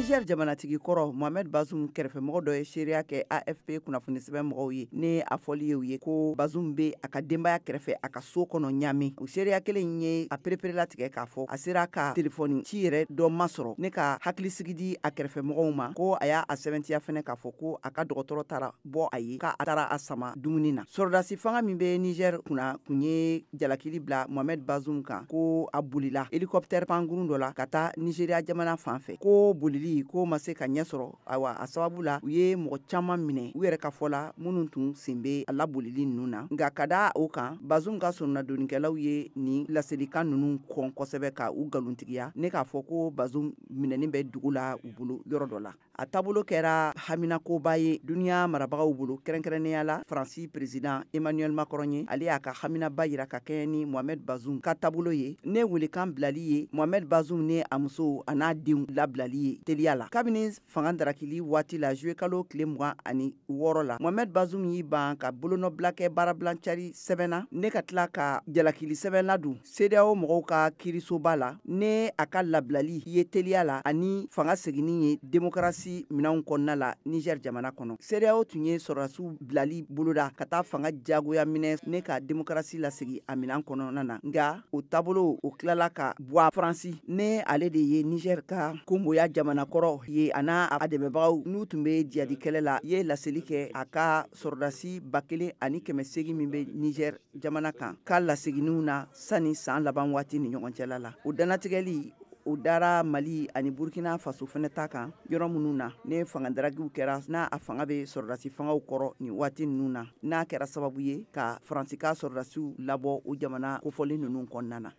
Niger jamanatigi kɔrɔ Mohamed Bazoum kɛrɛfɛmɔgɔ dɔ ye seereya kɛ AFP kunnafoni sɛbɛn mɔgɔw ye, ne a fɔli ye u ye ko Bazoum bɛ a ka denbaya kɛrɛfɛ a ka so kɔnɔ Ɲame. O seereya kelen in ye a pereperelatigɛ k'a fɔ a sera ka telefɔni ci yɛrɛ dɔ masɔrɔ ne ka hakilisigi di a kɛrɛfɛmɔgɔw ma, ko a y'a sɛbɛntiya fɛnɛ k'a fɔ ko a ka dɔgɔtɔrɔ taara bɔ a ye, k'a taara a sama dumuni na. Sɔrɔdasi fanga min bɛ Niger kunna kun ye jalakili bila Mohamed Bazoum kan ko a bolila hélicoptère pankurun dɔ la ka taa Nigeria jamana fan fɛ, ko bolili ko ma se ka ɲɛ sɔrɔ. Ayiwa, a sababu la u ye mɔgɔ caman minɛ u yɛrɛ ka fɔ la minnu tun sen bɛ a labolili ninnu na. Nka ka da o kan, Bazoum ka sɔrɔnadonikɛlaw ye nin laselikan ninnu kɔn kosɛbɛ ka u nkalontigiya ne k'a fɔ ko Bazoum minɛni bɛ dugu la u bolo yɔrɔ dɔ la. A taabolo kɛra haminakoba ye duniya marabagaw bolo, kɛrɛnkɛrɛnnenya la Faransi président Emmanuel Macron ye. Ale y'a ka haminaba yira ka kɛɲɛ ni Mohamed Bazoum ka taabolo ye, ne welekan bilali ye Mohamed Bazoum ni a muso a n'a denw labilali ye teliya la. Kabini fanga darakili waati la juillet kalo tile 26 la, Mohamed Bazoum y'i ban ka bolonɔbila kɛ baarabilancari sɛbɛn na, ne ka tila ka jalakili sɛbɛn ladon CEDEAO mɔgɔw ka kiirisoba la, ne a ka labilali ye teliya la ani fanga seginni ye démocratie minɛnw kɔnɔna la Niger jamana kɔnɔ. CEDEAO tun ye sɔrɔdasiw bilali boloda ka taa fanga jagoya minɛ ne ka démocratie lasegin a minɛn kɔnɔna na, nka o taabolo o tilala ka bɔ. Faransi, ne ale de ye Niger ka konboya jamana kɔrɔ ye, a n'a a dɛmɛbagaw n'u tun bɛ jihadi kɛlɛ la, ye laseli kɛ a ka sɔrɔdasi 1800 min bɛ Niger jamana kan ka laseginniw na sani san laban waati ni ɲɔgɔn cɛla la. O dannatigɛli o dara Mali ani Burkina Faso fɛnɛ ta kan, yɔrɔ minnu na ne fanga daragiw kɛra n'a a fanga bɛ sɔrɔdasi fangaw kɔrɔ nin waati ninnu na, n'a kɛra sababu ye ka Faransi ka sɔrɔdasiw labɔ o jamana kofɔlen ninnu kɔnɔna na.